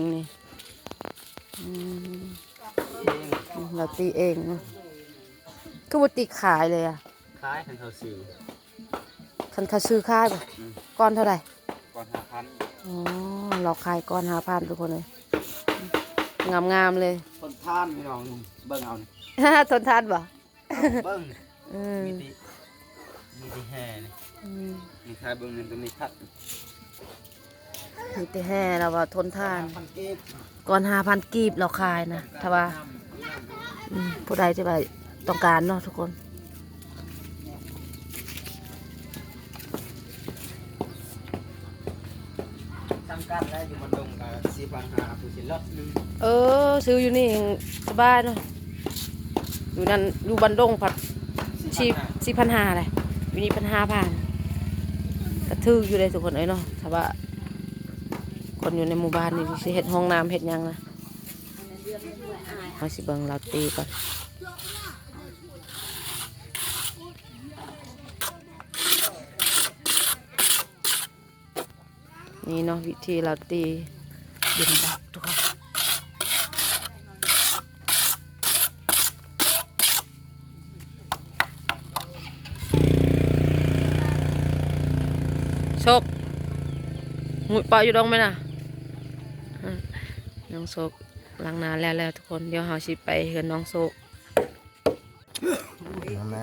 ງນີ້ ອືມ ເອງ ລາວຕີເອງ ຄືບໍ່ຕີຂາຍເລີຍອະ? ຂາຍຄັນເຂົາຊື້ ຄັນເຂົາຊື້ຂາຍບໍ່? ອືມ ກ້ອນເທົ່າໃດ? ກ້ອນຫ້າພັນ. ອໍ ລາວຂາຍກ້ອນຫ້າພັນ ທຸກຄົນເອີຍ ງາມໆເລີຍ ທົນທານພີ່ນ້ອງ ເບິ່ງເອົານີ້ ທົນທານບໍ່? ເບິ່ງ ເອີ ມີແຕ່ ມີແຕ່ແຮ່ນີ້ ອືມ ມີຂາຍເບິ່ງນີ້ ຕົວນີ້ຄັກ ມີແຕ່ແຮ່ ລາວວ່າທົນທານ ຫ້າພັນກີບ ກ່ອນຫ້າພັນກີບລາວຂາຍນະ ຖ້າວ່າ ອືມ ຜູ້ໃດທີ່ວ່າຕ້ອງການເນາະທຸກຄົນ ສຳຄັນແລ້ວ ຢູ່ບ້ານດົງກໍສີ່ພັນຫ້າ ຜູ້ຊິລັອດໜຶ່ງ ເອີ ຊື້ຢູ່ນີ້ສະບາຍເນາະ ຢູ່ນັ້ນ ຢູ່ບ້ານດົງພັດສີ່ພັນຫ້າ ສີ່ພັນຫ້າແຫຼະ ຢູ່ນີ້ພັນຫ້າພັນ ກໍຖືກຢູ່ເດ້ທຸກຄົນເອີຍເນາະ ຖ້າວ່າຄົນຢູ່ໃນໝູ່ບ້ານນີ້ຊິເຮັດຫ້ອງນ້ຳເຮັດຫຍັງນະ ເຮົາຊິເບິ່ງລາວຕີກ່ອນ. ນີ້ເນາະ ວິທີລາວຕີ ເປັນບາບທຸກຄົນ ໂຊກ ງຸດປະຢູ່ດົງແມ່ນນະ ນ້ອງໂຊກ ລ້າງໜ້າແລ້ວໆ ທຸກຄົນ ດຽວເຮົາຊິໄປເຮືອນນ້ອງໂຊກ ມາແມ່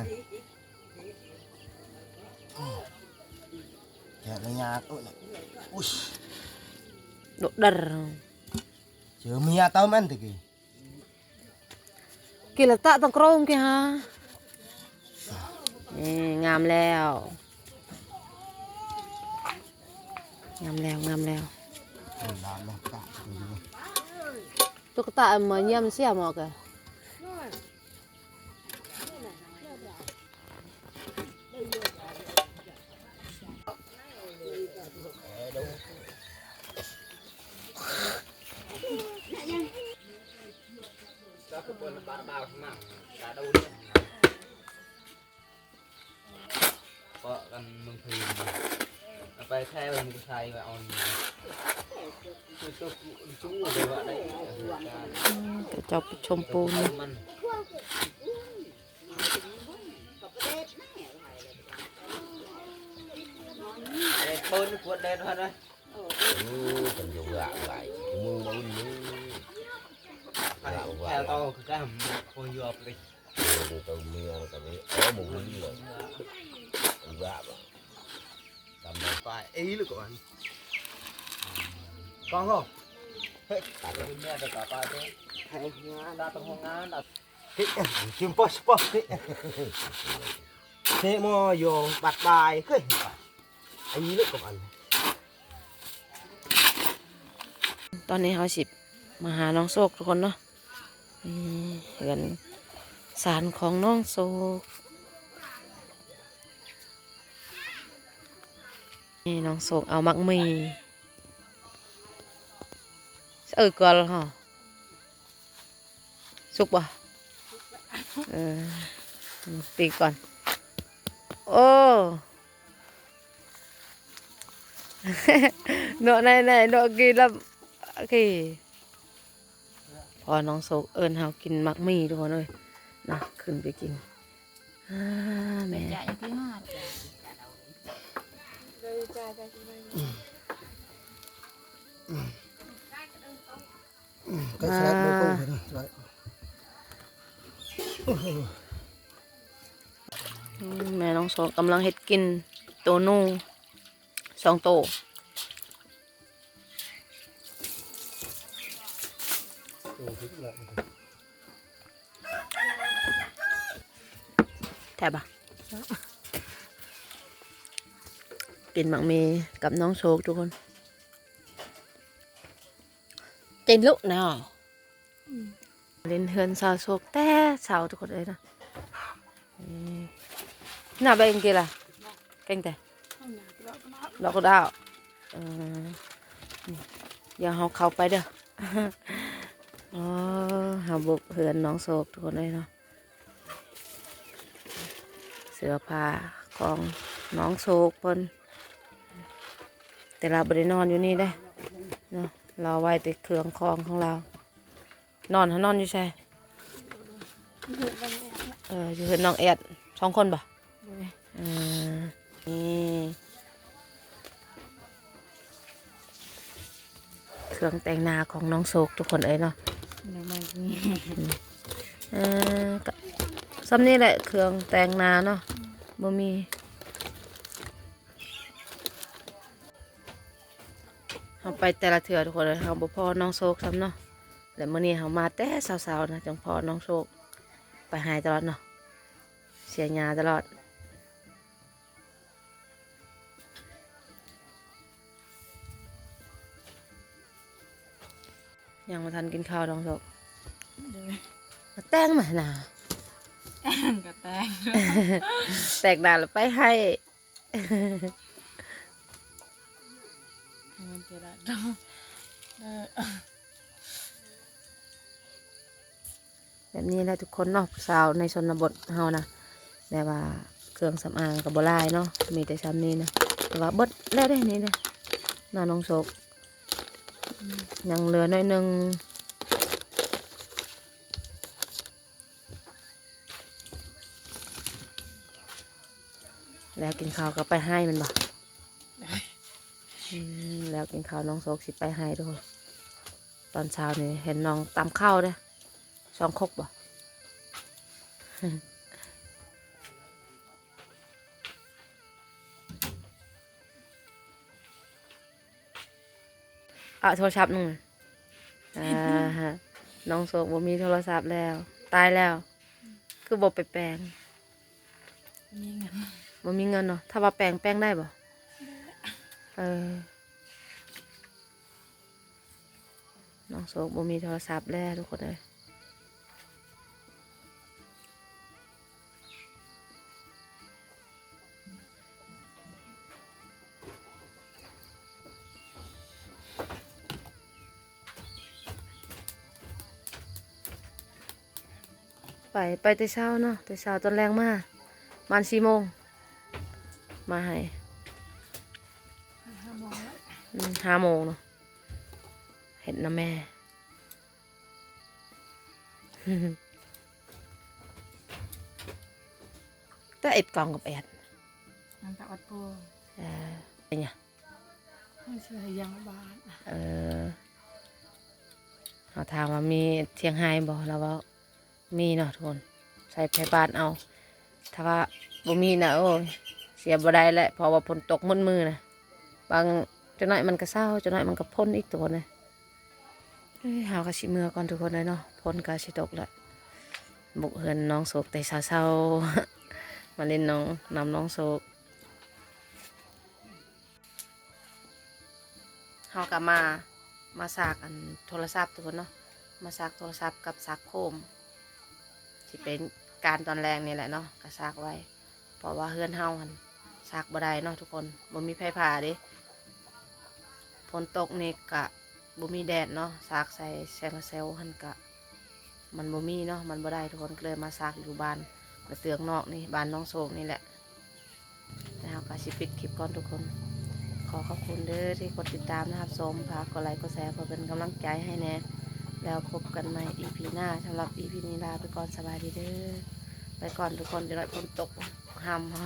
ແກະລະຍາດ ໂອ້ຍ ອຸ້ຍ ໂດດເດີ ເຈີເມຍເຕົາມັນຕະກີ້ ກິນລະຕະຕ້ອງໂກຣງກີຫາ ນີ້ ງາມແລ້ວ ງາມແລ້ວ ງາມແລ້ວ ຕຸກກະຕາມາຢ້ຽມເສຍໝໍກະ. ເກາະກັນເມືອງພີນ ເອົາໄປແທ້ເມືອງໄທວ່າເອົາ ເຈົ້າໄປຊົມປູນ ມັນ ເປີນກວດແດດຫັ້ນນະ ໂອ້ ເປັນຢູ່ວ່າຫຼາຍ ມືມາອຸ່ນມື ແຖວເກົ່າຄືກັນ ຄົນຢູ່ອອບລິດ ເອີ ຕົວເມືອງກໍມີ ເອີ ໝູ່ນີ້ເລີຍ ວ່າ ກຳໄປອີ່ຫຼຶກກ່ອນ ກອງໂຫ ເຮີ້ຍ ຕັດເປັນແມ່ໄປກະປາເດ້ ໃຫ້ງານ ຕັດໂຮງງານ ເຮີ້ຍ ຊິມປອສປອສ ເຮີ້ຍ ເຊໂມໂຍ ບັດບາຍ ເຮີ້ຍ ອີ່ຫຼຶກກ່ອນ ຕອນນີ້ເຮົາຊິມາຫານ້ອງໂຊກທຸກຄົນເນາະ. ນີ້ເຮືອນຊານຂອງນ້ອງໂຊກ ນີ້ນ້ອງໂຊກເອົາໝາກໝີ່ ເອີ ກວນເຮົາ ສຸກບໍ່? ເອີ ຕີກ່ອນ ໂອ້ ເນາະ ໄນໆ ເນາະ ກີລຳ ໂອເຄ ພໍນ້ອງໂຊກເອີ້ນເຮົາກິນໝາກໝີ່ ທຸກຄົນເອີຍ ນະ ຂຶ້ນໄປກິນ ອາ ແມ່ ອືມ ແມ່ນ້ອງສອງກຳລັງເຮັດກິນໂຕໜູສອງໂຕ. ແຊບບໍ່? ກິນໝາກໝີ່ກັບນ້ອງໂຊກທຸກຄົນ. ເຈັນລຸເນາະ ອືມ ຫຼິ້ນເຮືອນສາວໂຊກແຕ່ເຊົ້າທຸກຄົນເອີຍນະ. ອືມ ໜ້າແບງເກລາ ແກງແຕ່ ດອກດາວ ເອີ ດຽວເຮົາເຂົ້າໄປເດີ. ອໍ ເຮົາບຸກເຮືອນນ້ອງໂຊກທຸກຄົນເອີຍເນາະ. ເສື້ອຜ້າຂອງນ້ອງໂຊກເພິ່ນ ແຕ່ລາວບໍ່ໄດ້ນອນຢູ່ນີ້ເດ້ເນາະ. ລາວໄວ້ແຕ່ເຄື່ອງຂອງຂອງລາວ. ນອນ ຫານອນຢູ່ໃສ? ເອີ ຢູ່ເຮືອນນ້ອງແອດ ສອງຄົນບໍ່? ໂດຍ. ເອີ ນີ້ ເຄື່ອງແຕ່ງໜ້າຂອງນ້ອງໂຊກທຸກຄົນເອີຍເນາະ. ເອີ ກະສ່ຳນີ້ແຫຼະ ເຄື່ອງແຕ່ງໜ້າເນາະ ບໍ່ມີ. ເຮົາໄປແຕ່ລະເທື່ອທຸກຄົນເອີຍ ເຮົາບໍ່ພໍ້ນ້ອງໂຊກຊ້ຳເນາະ. ແລະມື້ນີ້ເຮົາມາແຕ່ເຊົ້າໆນະ ຈັ່ງພໍ້ນ້ອງໂຊກ. ໄປໄຮ່ຕະຫຼອດເນາະ ເສຍຫຍ້າຕະຫຼອດ. ຍັງບໍ່ທັນກິນເຂົ້າດອງໂຊກ. ໂດຍ. ແຕ່ງມາໜ້າ ແຕ່ງກະແຕ່ງ ແຕ່ງໜ້າແລ້ວໄປໄຮ່. ມັນຈະໄດ້ ເອີ ແບບນີ້ແຫຼະທຸກຄົນເນາະ ຜູ້ສາວໃນຊົນນະບົດເຮົານະ ແບບວ່າເຄື່ອງສຳອາງກະບໍ່ຫຼາຍເນາະ ມີແຕ່ຊ່ຳນີ້ນະ ແຕ່ວ່າເບິດແລ້ວເດ້ ນີ້ເດ້ ໜ້ານ້ອງໂຊກ ອືມ ຍັງເຫຼືອໜ້ອຍໜຶ່ງ. ແລ້ວກິນເຂົ້າກະໄປໄຮ່ແມ່ນບໍ່? ອືມ ແລ້ວກິນເຂົ້ານ້ອງໂຊກຊິໄປໄຮ່ທຸກຄົນ. ຕອນເຊົ້ານີ້ເຫັນນ້ອງຕຳເຂົ້າເດ້ ສອງຄົກບໍ່? ເອົາໂທລະສັບໜຶ່ງ ອ່າ ນ້ອງໂຊກບໍ່ມີໂທລະສັບແລ້ວ ຕາຍແລ້ວ. ຄືບໍ່ໄປແປງ? ມີເງິນ ບໍ່ມີເງິນເນາະ. ຖ້າວ່າແປງ ແປງໄດ້ບໍ່? ເອີ ນ້ອງໂຊກບໍ່ມີໂທລະສັບແລ້ວທຸກຄົນເອີຍ. ໄປ ໄປແຕ່ເຊົ້າເນາະ ແຕ່ເຊົ້າ ຕອນແລງມາ ປະມານສີ່ໂມງ ມາໄຮ່ ຫ້າໂມງແລ້ວ ອືມ ຫ້າໂມງເນາະ ເຮັດນຳແມ່. ແຕ່ເອັດກ້ອງກັບແອດ ມັນກະອອດໂປ ເອີ ເປັນຫຍັງ? ເຮົາຊິໃຫ້ຍັງບ້ານ ເອີ ເຮົາຖາມວ່າມີທຽງໄຮ່ບໍ່? ລາວເວົ້າມີເນາະທຸກຄົນ ໃຊ້ໄຟຟ້າເອົາ. ຖ້າວ່າບໍ່ມີນະ ໂອ້ຍ ເສຍບໍ່ໄດ້ແຫຼະ ເພາະວ່າຝົນຕົກໝົດມື້ນະ. ບາງ ຈັກໜ້ອຍມັນກະເຊົາ ຈັກໜ້ອຍມັນກະພົ້ນອີກ ທຸກຄົນເອີຍ. ເອີຍ ເຮົາກະຊິເມືອກ່ອນທຸກຄົນເອີຍເນາະ ຝົນກະຊິຕົກແລ້ວ. ບຸກເຮືອນນ້ອງໂຊກແຕ່ເຊົ້າໆ ມາຫຼິ້ນນ້ອງ ນຳນ້ອງໂຊກ. ເຮົາກະມາ ມາຊາກອັນໂທລະສັບທຸກຄົນເນາະ ມາຊາກໂທລະສັບກັບຊາກໂຄມ ຊິເປັນການຕອນແລງນີ້ແຫຼະເນາະ ກະຊາກໄວ້ ເພາະວ່າເຮືອນເຮົາຫັ້ນຊາກບໍ່ໄດ້ເນາະທຸກຄົນ ບໍ່ມີໄຟຟ້າເດ້. ຝົນຕົກນີ້ກະບໍ່ມີແດດເນາະ ຊາກໃສ່ໂຊລາເຊວຫັ້ນກະ ມັນບໍ່ມີເນາະ ມັນບໍ່ໄດ້ທຸກຄົນ ກະເລີຍມາຊາກຢູ່ບ້ານກະເຕືອງນອກນີ້ ບ້ານນ້ອງໂຊກນີ້ແຫຼະ. ແລ້ວເຮົາກະຊິປິດຄລິບກ່ອນທຸກຄົນ ຂໍຂອບຄຸນເດີທີ່ກົດຕິດຕາມ ແລະ ຮັບຊົມ ຝາກກົດໄລກົດແຊເພື່ອເປັນກຳລັງໃຈໃຫ້ແດ່ ແລ້ວພົບກັນໃໝ່ອີພີໜ້າ. ສຳລັບອີພີນີ້ລາໄປກ່ອນ ສະບາຍດີເດີ ໄປກ່ອນທຸກຄົນ ຈັກໜ້ອຍຝົນຕົກ ຫ້ຳເຮົາ.